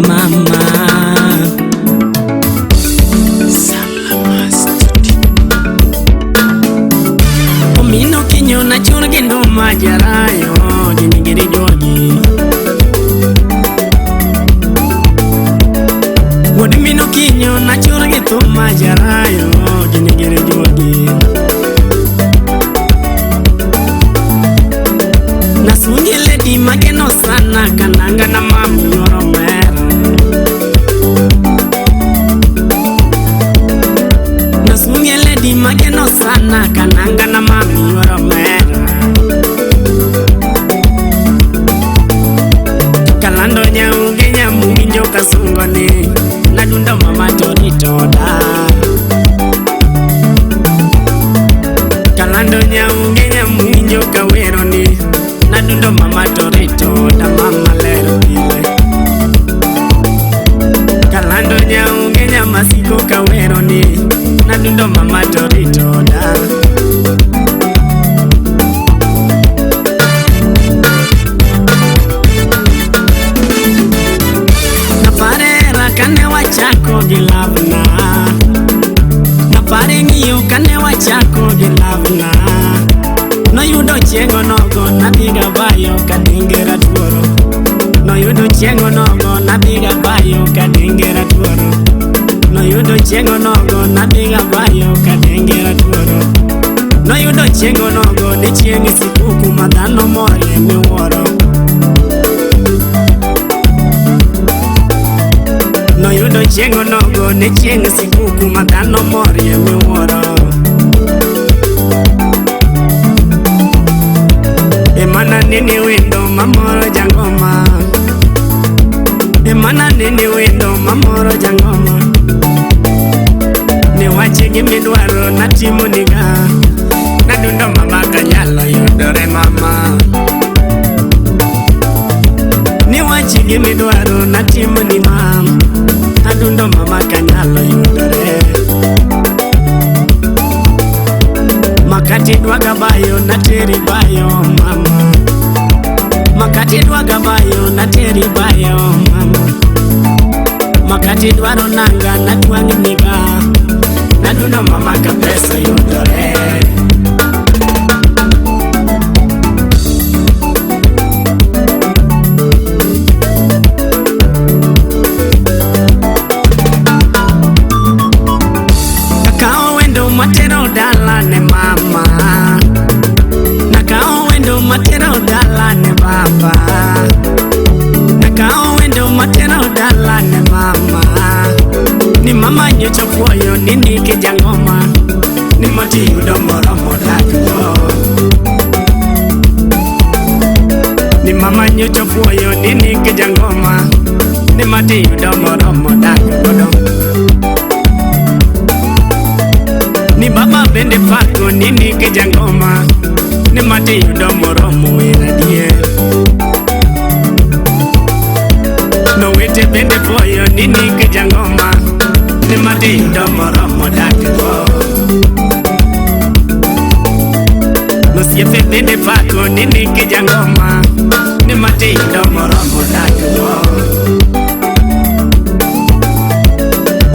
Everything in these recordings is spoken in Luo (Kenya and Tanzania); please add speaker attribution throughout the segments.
Speaker 1: Mama Omino kinyo na chur gendo majarayo Jinigiri jogi Wod mino kinyo na chur gendo majarayo Jinigiri jogi Nasungi lady mageno sana kananga na mami yoro mera Nasungi lady mageno sana kananga na mami yoro mera Kalando nyauge nyamunginjo kasungone Nadunda mama toritoda Kalando nyauge nyamunginjo kaweroni Nadundo mama torito da mama lero pile Kalando nyaunge nyamasiko kaweroni Nadundo mama torito da Naparera kane wachako gi lavna Napare ng'iyo kane wachako gi lavna Noyudo chieng'o nogo nadhiga bayo kadengera tuoro Noyudo chieng'o nogo nadhiga bayo kadengera tuoro Noyudo chieng'o nogo nadhiga bayo kadengera tuoro Noyudo chieng'o nogo ni chieng' sikuku ma dhano morie miwuoro Noyudo chieng'o nogo ni chieng' sikuku ma dhano morie miwuoro Emana nini wendo mamoro jangoma Emana nini wendo mamoro jangoma Ne wache gimidwaro natimo niga Nadundo mama kanyalo yudore mama Ne wache gimidwaro natimo ni mam Nadundo mama kanyalo yudore Makati dwaga bayo nateri bayo mama Makati dwaga bayo nateri bayo mama Makati dwaro nanga natwang' niga Nadundo mama ka pesa yudore Nakawo wendo matero dala ne mama Nakawo wendo matero dala ne baba Nakawo wendo matero dala ne mama Ni mama nyocha puoyo ni nike jangoma Ni mati yudo moromo dak go Ni mama nyocha puoyo ni nike jangoma Ni mati yudo moromo dak godo Ni baba bende pako ni nike jangoma Ni mati yudo moromo wer adier Nowete bende puoyo ni nike jangoma Ni mati yudo moromo dak go Nosiepe bende pako ni nike jangoma Ni mati yudo moromo dak go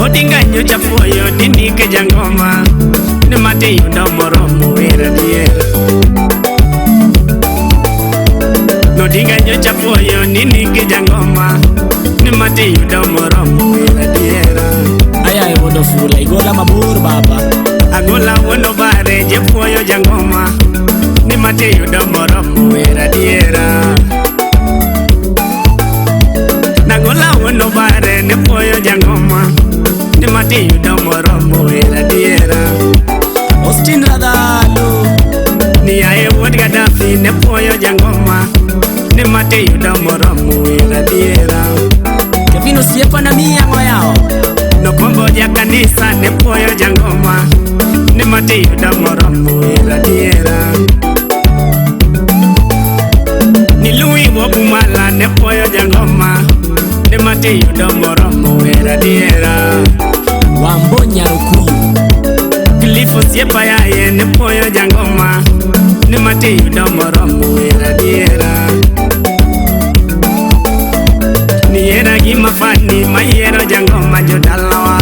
Speaker 1: Odinga nyocha puoyo ni nike jangoma Ni mati yudo moromo wer adier Nodinga nyocha puoyo ni nike jangoma Ni mati yudo moromo wer adier
Speaker 2: Ayaye wuod ofula igola mabor baba
Speaker 1: Agola wuon obare je puoyo jangoma Ni mati yudo moromo wer adiera Nagola wuon obare ne puoyo jangoma Ni mati yudo moromo wer adiera
Speaker 2: Austin Radhalo
Speaker 1: Ni aye wuod Gaddafi ne puoyo jangoma Ni mati yudo moromo wer adiera
Speaker 2: Kevin osiepa na miya ngoyao
Speaker 1: Nokombo ja kanisa ne puoyo jangoma Ni mati yudo moromo wer adiera Ni Louis Wobumala ne puoyo jangoma Ni mati matiyudo moromo wer adiera.
Speaker 2: Wambo Nyarukuyu.
Speaker 1: Cliff osiepa yaye ne puoyo jangoma ni matiyudo moromo wer adiera. Niera gima fani mayiero jangoma jodalawa.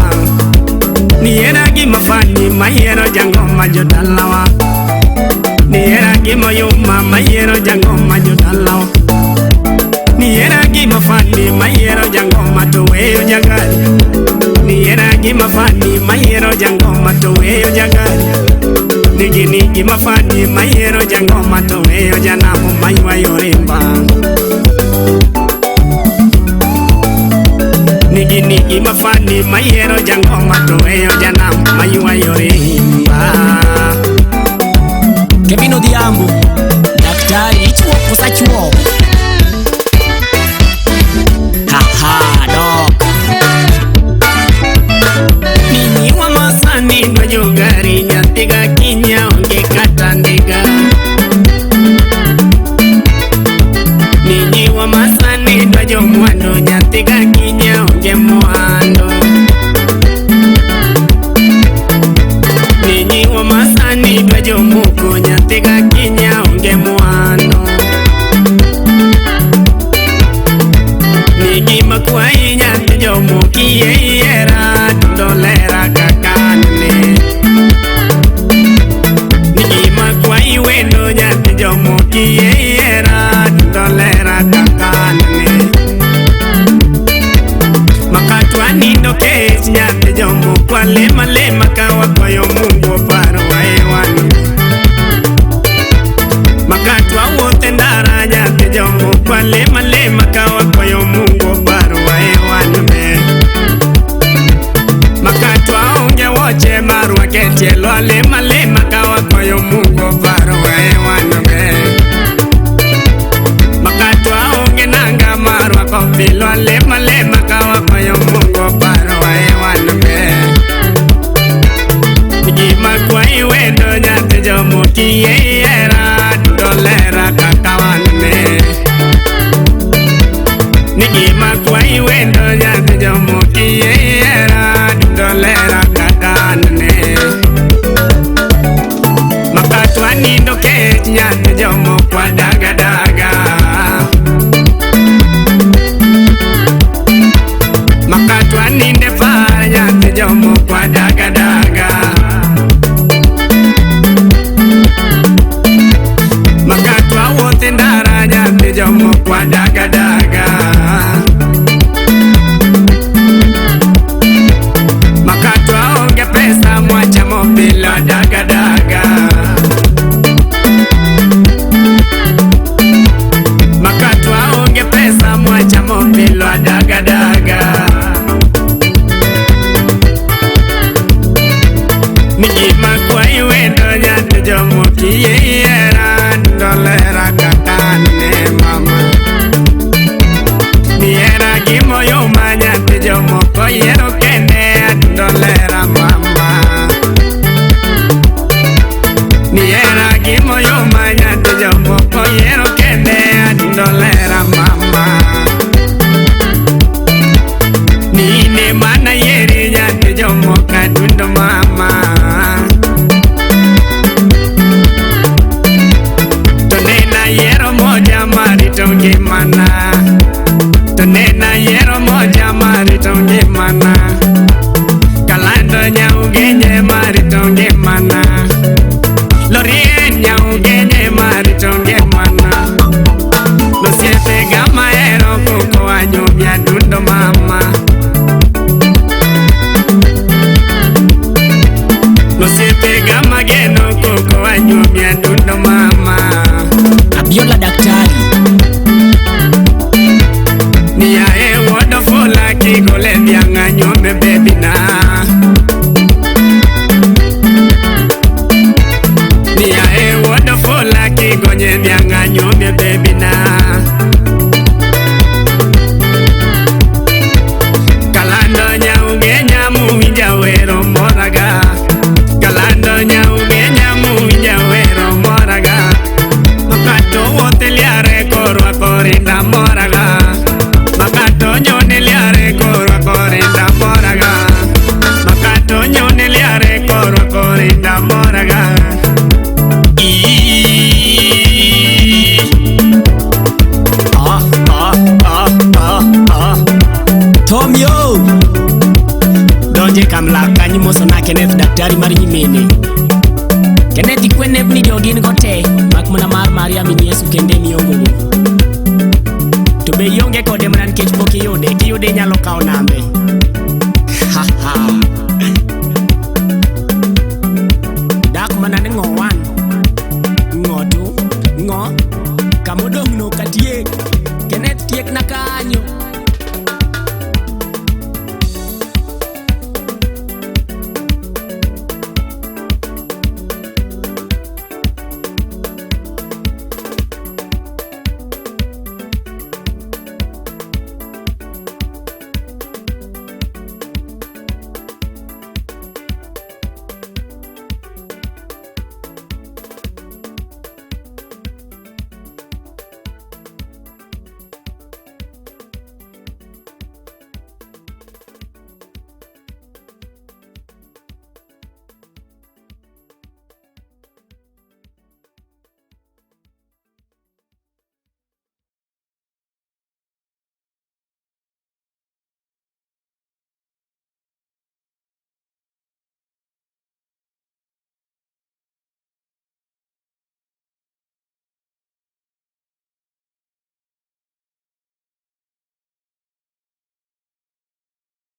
Speaker 1: Niera gima fani mayiero jangoma jodalawa. Niera gima yuma mayiero jangoma jodalawa. Niera gima fani mayiero jangoma to weyo jagari. Niera gima fani mayiero jangoma to weyo jagari. Nigini gima fani mayiero jangoma to weyo janamo maywayo rimba. Nigini gima fani mayiero jangoma to weyo janamo maywayo rimba.
Speaker 2: Kevin Odhiambo. Daktari ichuo kosa chuo? Haha, dok.
Speaker 1: Ninyiwa masani dwa jogari nyathiga kinya onge kata ndiga. Ninyiwa masani dwa jomwando nyathiga kinya onge mwando. Ninyiwa masani dwa jomoko nyathiga kinya onge mwando. Nigi makwai nyathi jomoki yiera tundolera kaka nene. Nigi makwai wendo nyathi jomoki yiera tundolera kaka nene. Makatwa nindo kech nyathi jomoko alema lema ka wakwayo Mungu oparo waewan. Makatwa wuothe ndara nyathi jomoko alema lema ka wakwayo Mungu oparo waewan me. Makatwa onge woche marwake tielo alema lema ka wakwayo Mungu oparo waewan me. Makatwa onge nanga marwako pilo alema lema ka wakwayo Mungu oparo waewan me. Gima kwayi wendo nyathi jomoki yiera tundolera kaka wan ne. Ni gima kwayi wendo nyathi jomoki yiera tundolera kaka an ne. Makatwa nindo kech nyathi jomoko adaga daga. Makatwa ninde par nyathi jomoko adaga daga. Makatwa wuothe ndara nyathi jomoko adaga daga. Makatwa onge pesa mwachamo pilo adaga daga. Makatwa onge pesa mwachamo pilo adaga daga. Ni gima kwayi wendo nyathi jomoki yiera tundolera kaka nene mama. Niera gimoyuma nyathi jomoko yiero kende tundolera mama. Niera gimoyuma nyathi jomoko yiero kende tundolera mama. Nine mana yieri nyathi jomoko adundo mama. To nena yiero moja marito ngimana. To nena yiero moja marito ngimana.
Speaker 2: Tom yo.
Speaker 1: Donje kamlak kanyo mosona Kenneth daktari mar nyimine. Kenneth ikwe nembni jogi in go te, mak mana mar Maria min Yesu kende miongogo. To be ionge kode mana nikech pok iyude, kiyude inyalo kawo nambe.